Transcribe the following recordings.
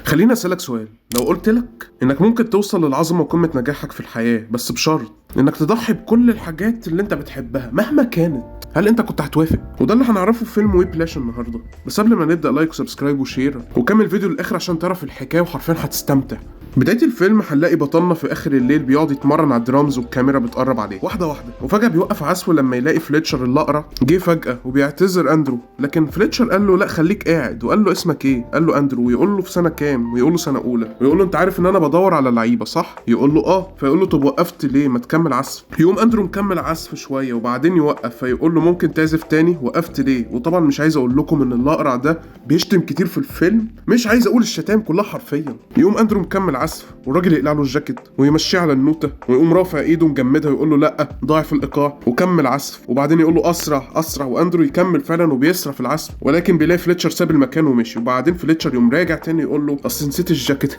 خليني اسالك سؤال، لو قلت لك انك ممكن توصل للعظمه وقمة نجاحك في الحياة بس بشرط انك تضحي بكل الحاجات اللي انت بتحبها مهما كانت، هل انت كنت هتوافق؟ وده اللي هنعرفه في فيلم Whiplash النهارده. بس قبل ما نبدا like و subscribe و share وكمل الفيديو للاخر عشان تعرف الحكاية وحرفيا هتستمتع. بداية الفيلم هنلاقي بطلنا في اخر الليل بيقعد يتمرن على الدرامز والكاميرا بتقرب عليه واحدة واحدة، وفجاة بيوقف عزفه لما يلاقي فليتشر الاقرع جه فجاة وبيعتذر اندرو، لكن فليتشر قال له لا خليك قاعد، وقال له اسمك ايه؟ قال له اندرو، ويقول له في سنة كام؟ ويقول له سنة اولى، ويقول له انت عارف ان انا بدور على لعيبة صح؟ يقول له اه، فيقول له طب وقفت ليه؟ ما تكمل عزف. يقوم اندرو مكمل عزف شوية وبعدين يوقف، فيقول له ممكن تعزف تاني؟ وقفت ليه؟ وطبعا مش عايز اقول لكم ان الاقرع ده بيشتم كتير في الفيلم، مش عايز اقول الشتائم كلها حرفيا. يقوم اندرو مكمل عزف والراجل يقلع له الجاكيت ويمشيه على النوته، ويقوم رافع ايده مجمدها ويقول له لا ضاعف الايقاع، وكمل عزف، وبعدين يقول له اسرع اسرع، واندرو يكمل فعلا وبيسرع في العزف، ولكن بيلاقي فليتشر ساب المكان ومشي. وبعدين فليتشر يقوم راجع تاني يقول له اصل نسيت الجاكيت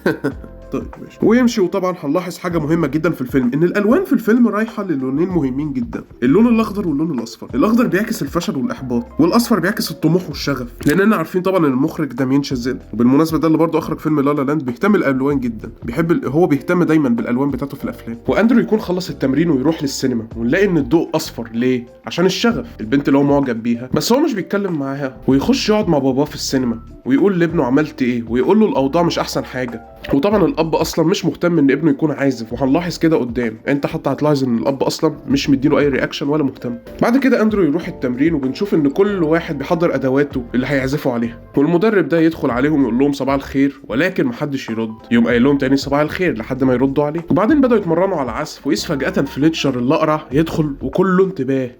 طيب ماشي، ويمشي. وطبعا هنلاحظ حاجة مهمة جدا في الفيلم، ان الالوان في الفيلم رايحة للونين مهمين جدا، اللون الاخضر واللون الاصفر. الاخضر بيعكس الفشل والاحباط، والاصفر بيعكس الطموح والشغف، لاننا عارفين طبعا ان المخرج دامين شازيل، وبالمناسبة ده اللي برضه اخرج فيلم La La Land، بيهتم الالوان جدا، بيحب هو بيهتم دايما بالالوان بتاعته في الافلام. واندرو يكون خلص التمرين ويروح للسينما، ونلاقي ان الضوء اصفر. ليه؟ عشان الشغف، البنت اللي هو معجب بيها، بس هو مش بيتكلم معاها، ويخش يقعد مع باباه في السينما ويقول لابنه عملت ايه، ويقول له الاوضاع مش احسن حاجة. وطبعا الاب اصلا مش مهتم ان ابنه يكون عازف، وهنلاحظ كده قدام، انت حتى هتلاحظ ان الاب اصلا مش مديله اي reaction ولا مهتم. بعد كده اندرو يروح التمرين، وبنشوف ان كل واحد بيحضر ادواته اللي هيعزفوا عليها، والمدرب ده يدخل عليهم يقول لهم صباح الخير، ولكن محدش يرد، يقوم قايل لهم تاني صباح الخير لحد ما يردوا عليه. وبعدين بداوا يتمرنوا على العزف، وقيس فجاة فليتشر الاقرع يدخل وكله انتباه.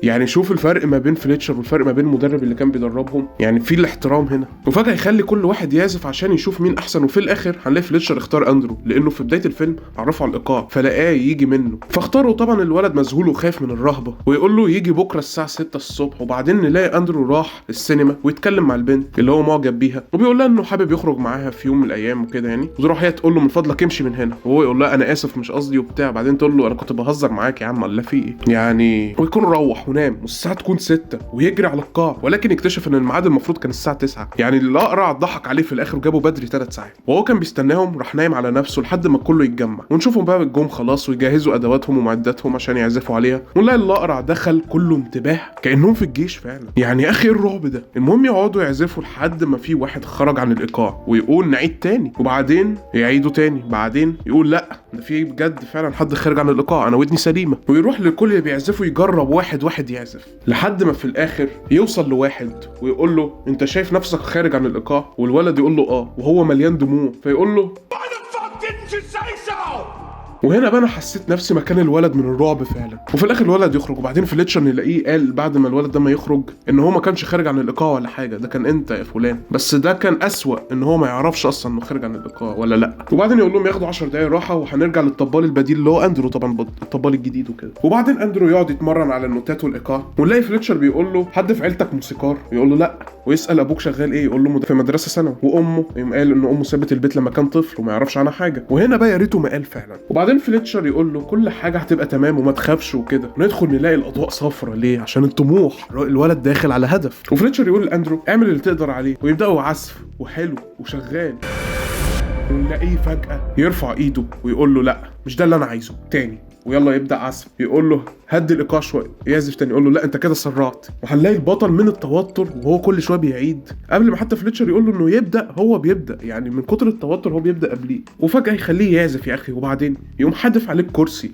يعني شوف الفرق ما بين فليتشر والفرق ما بين المدرب اللي كان بيدربهم، يعني في الاحترام هنا. وفجأة يخلي كل واحد يعزف عشان يشوف مين احسن، وفي الاخر هنلاقي فليتشر اختار اندرو، لانه في بداية الفيلم عرفه على الايقاع فلقاه يجي منه، فاختاره. طبعا الولد مذهول وخايف من الرهبة، ويقول له يجي بكرة الساعة 6 الصبح. وبعدين نلاقي اندرو راح السينما ويتكلم مع البنت اللي هو معجب بيها، وبيقول لها انه حابب يخرج معاها في يوم من الايام وكده يعني، وتروح هي تقول له من فضلك امشي من هنا، وهو يقول لها انا اسف مش قصدي وبتاع. بعدين تقول له انا كنت بهزر معاك يا عم ولا في ايه يعني، ويكون روح ونام والساعة تكون 6 ويجري على القاع، ولكن يكتشف ان الميعاد المفروض كان الساعة 9. يعني الاقرع ضحك عليه في الاخر وجابه بدري 3 ساعات، وهو كان بيستناهم راح نايم على نفسه لحد ما كله يتجمع. ونشوفهم بقى جم خلاص ويجهزوا ادواتهم ومعداتهم عشان يعزفوا عليها، ونلاقي الاقرع دخل كله انتباه كانهم في الجيش فعلا. يعني يا اخي الرعب ده. المهم يقعدوا يعزفوا لحد ما في واحد خرج عن الايقاع ويقول نعيد تاني، وبعدين يعيدوا تاني، بعدين يقول لا ده في بجد فعلا حد خارج عن الايقاع، انا ودني سليمة، ويروح لكل اللي بيعزفوا يجرب واحد واحد يعزف، لحد ما في الاخر يوصل لواحد ويقول له انت شايف نفسك خارج عن الايقاع؟ والولد يقول له اه، وهو مليان دموع، فيقول له وهنا بقى انا حسيت نفسي مكان الولد من الرعب فعلا. وفي الاخر الولد يخرج، وبعدين فليتشر نلاقيه قال بعد ما الولد ده ما يخرج ان هو ما كانش خارج عن الايقاع ولا حاجة، ده كان انت يا فلان، بس ده كان اسوأ ان هو ما يعرفش اصلا انه خارج عن الايقاع ولا لا. وبعدين يقول لهم ياخدوا 10 دقايق راحة وهنرجع للطبال البديل اللي هو اندرو، طبعا الطبال الجديد وكده. وبعدين اندرو يقعد يتمرن على النوتات والايقاع، ونلاقي فليتشر بيقول له حد في عيلتك موسيقار؟ يقول له لا، ويسال ابوك شغال ايه؟ يقول له في مدرسه ثانوي، وامه يقوم قال ان امه سابت البيت لما كان طفل وما يعرفش عنها حاجة. وهنا بقى يا ريته ما قال فعلا. وبعدين فليتشر يقول له كل حاجة هتبقى تمام وما تخافش وكده. ندخل نلاقي الاضواء صفرة، ليه؟ عشان الطموح، الولد داخل على هدف. وفليتشر يقول لاندرو اعمل اللي تقدر عليه، ويبداوا عزف وحلو وشغال، ونلاقيه فجاة يرفع ايده ويقول له لا مش ده اللي انا عايزه تاني، ويلا يبدا عزف. يقول له هدي الايقاع شوية، يعزف تاني، يقول له لا انت كده سرعت. وهنلاقي البطل من التوتر وهو كل شوية بيعيد، قبل ما حتى فليتشر يقول له انه يبدا هو بيبدا، يعني من كتر التوتر هو بيبدا قبليه. وفجاة يخليه يعزف يا اخي، وبعدين يقوم حادف عليه الكرسي.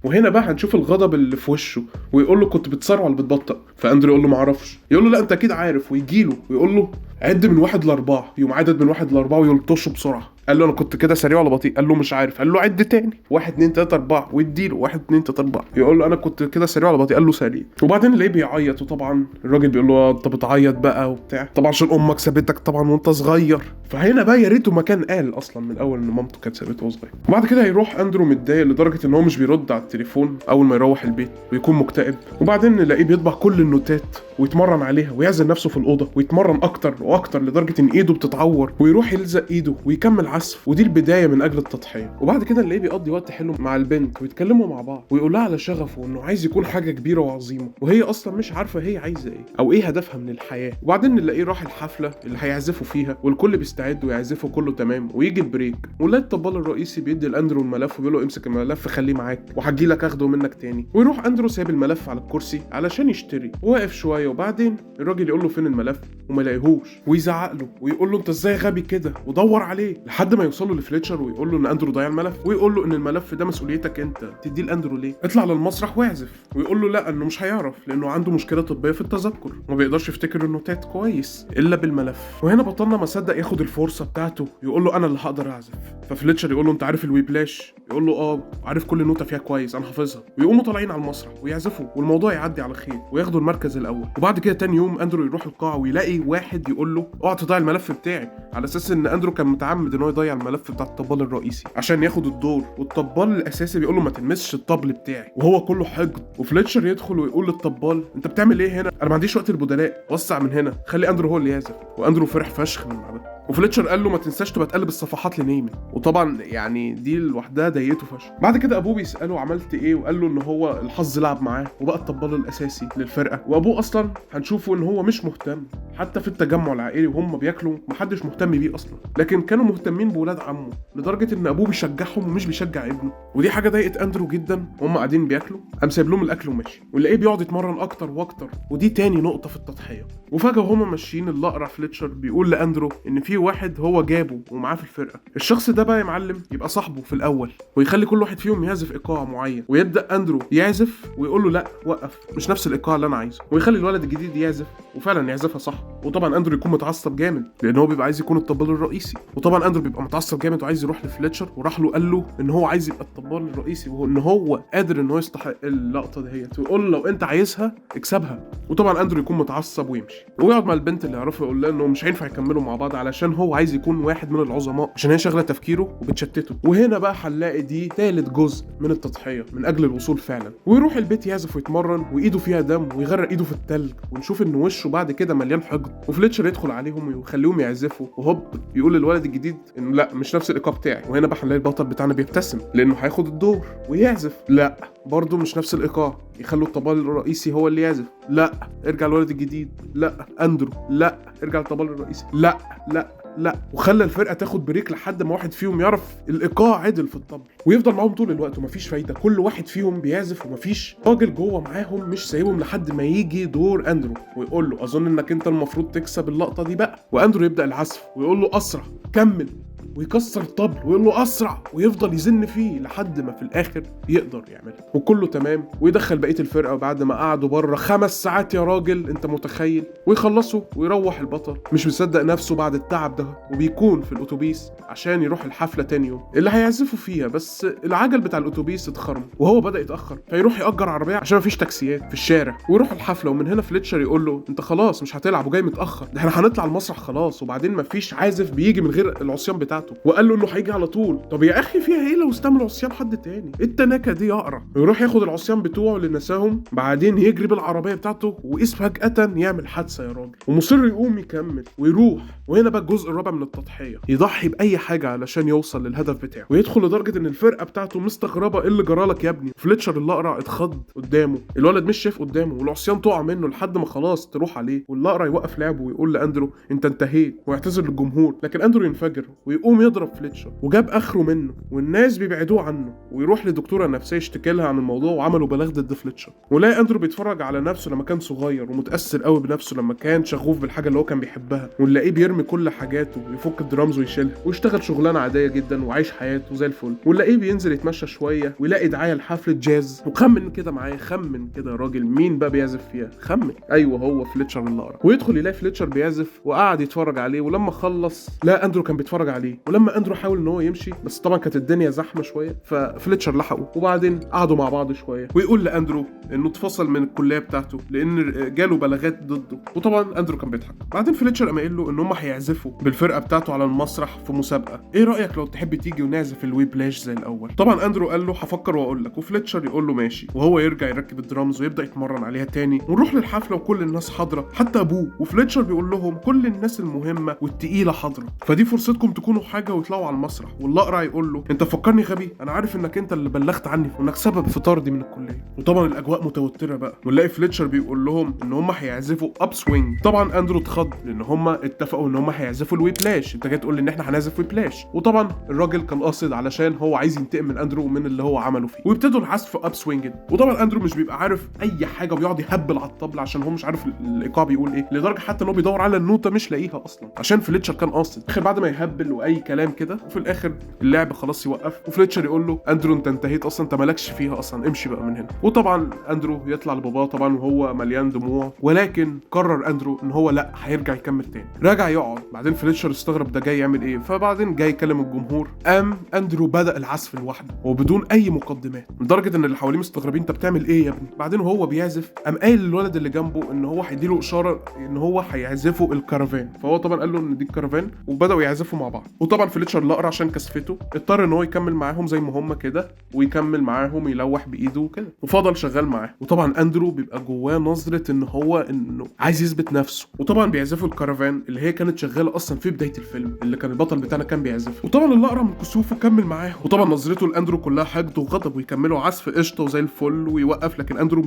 وهنا بقى هنشوف الغضب اللي في وشه، ويقول له كنت بتسرع ولا بتبطأ؟ فاندرو يقول له معرفش، يقول له لا انت اكيد عارف، ويجيله ويقول له عد من 1 ل 4، يقوم عدد من 1 ل 4 ويلطشه بسرعة. قال له انا كنت كده سريع ولا بطيء؟ قال له مش عارف. قال له عد تاني 1 2 3 4، ويديله 1 2 3 4. يقول له انا كنت كده سريع ولا بطيء؟ قال له سريع. وبعدين نلاقيه بيعيط، وطبعا الراجل بيقول له انت بتعيط بقى وبتاع، طبعا عشان امك سابتك طبعا وانت صغير. فهنا بقى يا ريته ما كان قال اصلا من الاول ان مامته كانت سابته وهو صغير. وبعد كده هيروح اندرو متضايق لدرجة ان هو مش بيرد على التليفون اول ما يروح البيت، ويكون مكتئب. وبعدين نلاقيه بيطبع كل النوتات ويتمرن عليها ويعزل نفسه في الاوضة ويتمرن اكتر واكتر لدرجة ان ايده بتتعور، ويروح يلزق ايده ويكمل عزف. ودي البداية من اجل التضحية. وبعد كده نلاقيه بيقضي وقت حلو مع البنت ويتكلموا مع بعض ويقول لها على شغفه وانه عايز يكون حاجة كبيرة وعظيمة، وهي اصلا مش عارفه هي عايزه ايه او ايه هدفها من الحياة. وبعدين نلاقيه راح الحفلة اللي هيعزفوا فيها والكل بيستعد ويعزفوا كله تمام، ويجي ال break ونلاقي الطبال الرئيسي بيدي لاندرو الملف وبيقول له امسك الملف خليه معاك وهجي لك اخده منك تاني. ويروح اندرو سايب الملف على الكرسي علشان يشتري، وواقف شوية وبعدين الراجل يقول له فين الملف وما يلاقيهوش، ويزعق له ويقول له انت ازاي غبي كده، ودور عليه لحد ما يوصل له لفليتشر ويقول له ان اندرو ضيع الملف، ويقول له ان الملف ده مسؤوليتك انت تديه لاندرو ليه، اطلع للمسرح واعزف. ويقول له لا انه مش هيعرف لانه عنده مشكلة طبية في التذكر وما بيقدرش يفتكر النوتات كويس الا بالملف. وهنا بطلنا ما صدق ياخد الفرصة بتاعته يقول له انا اللي هقدر اعزف. ففليتشر يقول له انت عارف ال Whiplash؟ يقول له اه عارف كل نوته فيها كويس انا حافظها. ويقوموا طالعين على المسرح ويعزفوا والموضوع يعدي على خير وياخدوا المركز الاول. وبعد كده تاني يوم اندرو يروح القاعة ويلاقي واحد يقول له اوعى تضيع الملف بتاعي، على اساس ان اندرو كان متعمد ان هو يضيع الملف بتاع الطبال الرئيسي عشان ياخد الدور. والطبال الاساسي بيقول له ما تلمسش الطبل بتاعي، وهو كله حقد. وفليتشر يدخل ويقول للطبال انت بتعمل ايه هنا؟ انا ما عنديش وقت للبدلاء، وسع من هنا، خلي اندرو هو اللي يعزف. واندرو فرح فشخ من بعدها. وفليتشر قال له ما تنساش تبقى تقلب الصفحات لنيمن، وطبعا يعني دي لوحدها ضايقته فشخ. بعد كده ابوه بيساله عملت ايه، وقال له ان هو الحظ لعب معاه وبقى الطبال الاساسي للفرقة. وابوه اصلا هنشوفه ان هو مش مهتم حتى في التجمع العائلي وهم بياكلوا محدش مهتم بيه اصلا، لكن كانوا مهتمين بولاد عمه لدرجة ان ابوه بيشجعهم ومش بيشجع ابنه. ودي حاجة ضايقت اندرو جدا. وهم قاعدين بياكلوا قام سايب لهم الاكل وماشي، ونلاقيه بيقعد يتمرن اكتر واكتر. ودي تاني نقطة في التضحية. وفجاة وهما ماشيين الاقرع فليتشر بيقول لاندرو ان في واحد هو جابه ومعاه في الفرقة. الشخص ده بقى يا معلم يبقى صاحبه في الاول، ويخلي كل واحد فيهم يعزف ايقاع معين، ويبدا اندرو يعزف ويقول له لا وقف مش نفس الايقاع اللي انا عايزه، ويخلي الولد الجديد يعزف وفعلا يعزفها صح. وطبعا اندرو يكون متعصب جامد لان هو بيبقى عايز يكون الطبال الرئيسي. وطبعا اندرو بيبقى متعصب جامد وعايز يروح لفليتشر، وراح له قال له ان هو عايز يبقى الطبال الرئيسي وان هو قادر ان هو يستحق اللقطة دهيت، ويقول له لو انت عايزها اكسبها. وطبعا اندرو يكون متعصب ويمشي ويقعد مع البنت اللي يعرفه يقول لها انه مش هينفع يكملوا مع بعض علشان هو عايز يكون واحد من العظماء، عشان هي شغله تفكيره وبتشتته. وهنا بقى هنلاقي دي ثالث جزء من التضحية من اجل الوصول فعلا. ويروح البيت يعزف ويتمرن وايده فيها دم ويغرق ايده في التلج، ونشوف ان وشه بعد كده مليان حقد. وفليتشر يدخل عليهم ويخليهم يعزفوا، وهوب يقول للولد الجديد انه لا مش نفس الايقاع بتاعي. وهنا بقى هنلاقي البطل بتاعنا بيبتسم لانه هياخد الدور ويعزف. لا برضه مش نفس الايقاع، يخلوا الطبال الرئيسي هو اللي يعزف. لا ارجع الولد الجديد، لا اندرو، لا ارجع الطبال الرئيسي، لا لا لا. وخلى الفرقة تاخد break لحد ما واحد فيهم يعرف الايقاع عدل في الطبل، ويفضل معاهم طول الوقت ومفيش فايده. كل واحد فيهم بيعزف ومفيش راجل جوه معاهم مش سايبهم لحد ما يجي دور اندرو ويقول له اظن انك انت المفروض تكسب اللقطة دي بقى. واندرو يبدا العزف ويقول له اسرع كمل، ويكسر الطبل ويقول له اسرع، ويفضل يزن فيه لحد ما في الاخر يقدر يعملها وكله تمام. ويدخل بقية الفرقة بعد ما قعدوا بره 5 ساعات يا راجل انت متخيل، ويخلصوا ويروح البطل مش مصدق نفسه بعد التعب ده، وبيكون في الاتوبيس عشان يروح الحفلة تاني يوم اللي هيعزفوا فيها. بس العجل بتاع الاتوبيس اتخرم وهو بدا يتاخر، فيروح ياجر عربية عشان مفيش تاكسيات في الشارع ويروح الحفلة. ومن هنا فليتشر يقول له انت خلاص مش هتلعب وجاي متاخر، ده احنا هنطلع المسرح خلاص، وبعدين مفيش عازف بيجي من غير العصيان بتاعته. وقال له انه هيجي على طول. طب يا اخي فيها ايه لو استعمل عصيان حد تاني؟ ايه التناكه دي يا اقرع؟ ويروح ياخد العصيان بتوعه اللي نساهم، بعدين يجري بالعربية بتاعته وقيس فجاة يعمل حادثه يا راجل، ومصر يقوم يكمل ويروح. وهنا بقى الجزء الرابع من التضحية، يضحي باي حاجة علشان يوصل للهدف بتاعه، ويدخل لدرجة ان الفرقة بتاعته مستغربه ايه اللي جرالك يا ابني. فليتشر الاقرع اتخض قدامه، الولد مش شايف قدامه، والعصيان تقع منه لحد ما خلاص تروح عليه. والاقرع يوقف لعبه ويقول لاندرو انت انتهيت، ويعتذر للجمهور. لكن اندرو ينفجر ويقوم يضرب فليتشر وجاب اخره منه، والناس بيبعدوه عنه، ويروح لدكتوره نفسية يشتكي لها عن الموضوع، وعملوا بلاغ ضد فليتشر. ولاقي اندرو بيتفرج على نفسه لما كان صغير ومتاثر قوي بنفسه لما كان شغوف بالحاجة اللي هو كان بيحبها، ونلاقيه بيرمي كل حاجاته ويفك الدرامز ويشيلها ويشتغل شغلانة عادية جدا وعايش حياته زي الفل. ونلاقيه بينزل يتمشى شوية ويلاقي دعاية لحفله جاز، وخمن كده معايا، خمن كده يا راجل مين بقى بيعزف فيها، خمن، ايوه هو فليتشر الاقرع. ويدخل يلاقي فليتشر بيعزف وقعد يتفرج عليه، ولما خلص لا اندرو كان بيتفرج عليه، بيه. ولما اندرو حاول ان هو يمشي، بس طبعا كانت الدنيا زحمة شوية، ففليتشر لحقه، وبعدين قعدوا مع بعض شوية، ويقول لاندرو انه اتفصل من الكلية بتاعته لان جاله بلاغات ضده، وطبعا اندرو كان بيضحك. بعدين فليتشر قام قايل له ان هم هيعزفوا بالفرقة بتاعته على المسرح في مسابقة، ايه رايك لو تحب تيجي ونعزف ال Whiplash زي الاول؟ طبعا اندرو قال له هفكر واقول لك، وفليتشر يقول له ماشي، وهو يرجع يركب الدرامز ويبدا يتمرن عليها تاني. ونروح للحفله وكل الناس حاضره حتى ابوه، وفليتشر بيقول لهم كل الناس المهمة والتقيله حاضره، فدي فرصتكم تكونوا حاجة ويطلعوا على المسرح. والاقرع يقول له انت فكرني غبي، انا عارف انك انت اللي بلغت عني وانك سبب في طردي من الكلية. وطبعا الاجواء متوترة بقى، ونلاقي فليتشر بيقول لهم ان هم هيعزفوا Upswing. طبعا اندرو اتخض لان هم اتفقوا ان هم هيعزفوا ال Whiplash، انت جاي تقول لي ان احنا هنعزف Whiplash. وطبعا الراجل كان قاصد علشان هو عايز ينتقم من اندرو ومن اللي هو عمله فيه. ويبتدوا العزف Upswing. وطبعا اندرو مش بيبقى عارف اي حاجة وبيقعد يهبل على الطبل عشان هو مش عارف الايقاع بيقول ايه، لدرجة حتى ان هو بيدور على النوته مش لاقيها اصلا عشان فليتشر كان قاصد. اخر بعد ما يهبل واي كلام كده، وفي الاخر اللعب خلاص يوقف، وفليتشر يقول له اندرو انت انتهيت اصلا، انت مالكش فيها اصلا، امشي بقى من هنا. وطبعا اندرو يطلع لباباه طبعا وهو مليان دموع، ولكن قرر اندرو ان هو لا هيرجع يكمل تاني. رجع يقعد. بعدين فليتشر استغرب ده جاي يعمل ايه، فبعدين جاي يكلم الجمهور. قام اندرو بدا العزف لوحده وبدون اي مقدمات، لدرجة ان اللي حواليه مستغربين انت بتعمل ايه يا ابني. بعدين وهو بيعزف قام قايل للولد اللي جنبه ان هو هيديله اشارة ان هو هيعزفوا ال Caravan، فهو طبعا قال له ان دي ال Caravan، وبداوا يعزفوا مع بعض. وطبعا فليتشر الاقرع عشان كسفته اضطر ان هو يكمل معاهم زي ما هم كده، ويكمل معاهم يلوح بايده وكده، وفضل شغال معاه. وطبعا اندرو بيبقى جواه نظره ان هو انه عايز يثبت نفسه. وطبعا بيعزفوا ال Caravan اللي هي كانت شغالة اصلا في بداية الفيلم اللي كان البطل بتاعنا كان بيعزفها. وطبعا الاقرع من كسوفه كمل معاه، وطبعا نظرته لاندرو كلها حقد وغضب، ويكملوا عزف قشطه وزي الفل ويوقف، لكن اندرو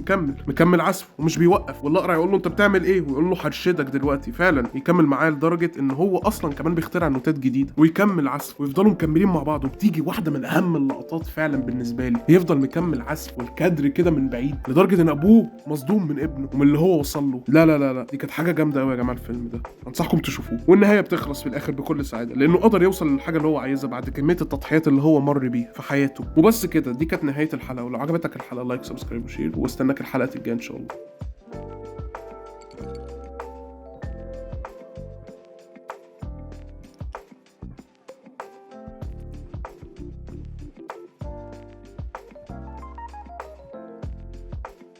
مكمل عزف ومش بيوقف. والاقرع يقول له انت بتعمل ايه، ويقول له هرشدك دلوقتي. فعلا يكمل معاه لدرجة ان هو اصلا كمان بيخترع نوتات جديدة ويكمل عزف، ويفضلوا مكملين مع بعض. وبتيجي واحدة من اهم اللقطات فعلا بالنسبة لي، يفضل مكمل عزف والكادر كده من بعيد لدرجة ان ابوه مصدوم من ابنه ومن اللي هو وصل له. لا لا لا لا، دي كانت حاجة جامدة قوي يا جماعة الفيلم ده، انصحكم تشوفوه. والنهاية بتخلص في الاخر بكل سعادة لانه قدر يوصل للحاجة اللي هو عايزها بعد كمية التضحيات اللي هو مر بيها في حياته. وبس كده، دي كانت نهاية الحلقة. ولو عجبتك الحلقة like subscribe و share، واستناك الحلقة الجاية ان شاء الله.